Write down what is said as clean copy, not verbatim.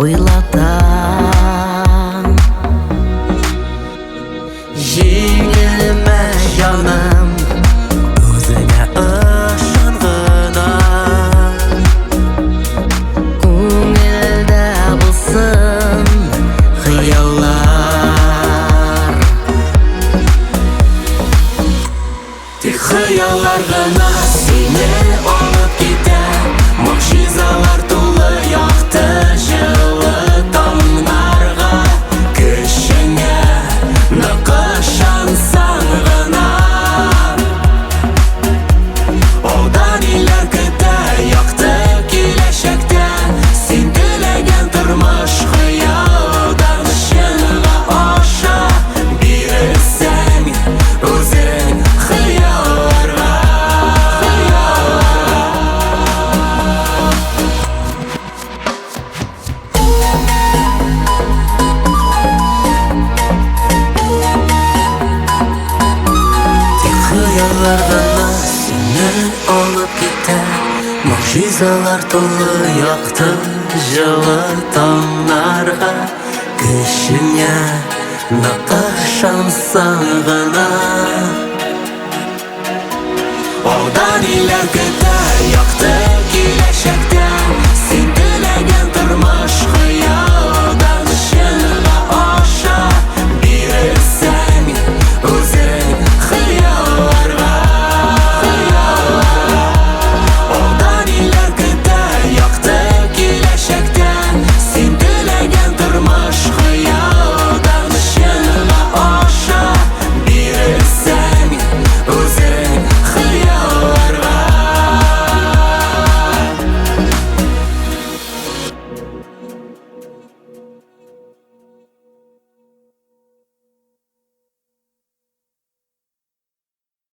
уйлата. Җиңелмә, җаным, үзеңә ышан гына. Күңелдә булсын хыяллар. Тик хыяллар гына сине алып китә, могҗизалар тулы якты җылы таңнарга. Көчеңә нык ышансаң гына. Алда ниләр көтә якты киләчәктә, син теләгән тормыш хыялдан чынга аша. Бирелсәң үзең хыялларга. Тик хыяллар гына сине алып китә, могҗизалар тулы якты җылы таңнарга. Көчеңә нык ышансаң гына. Алда ниләр көтә якты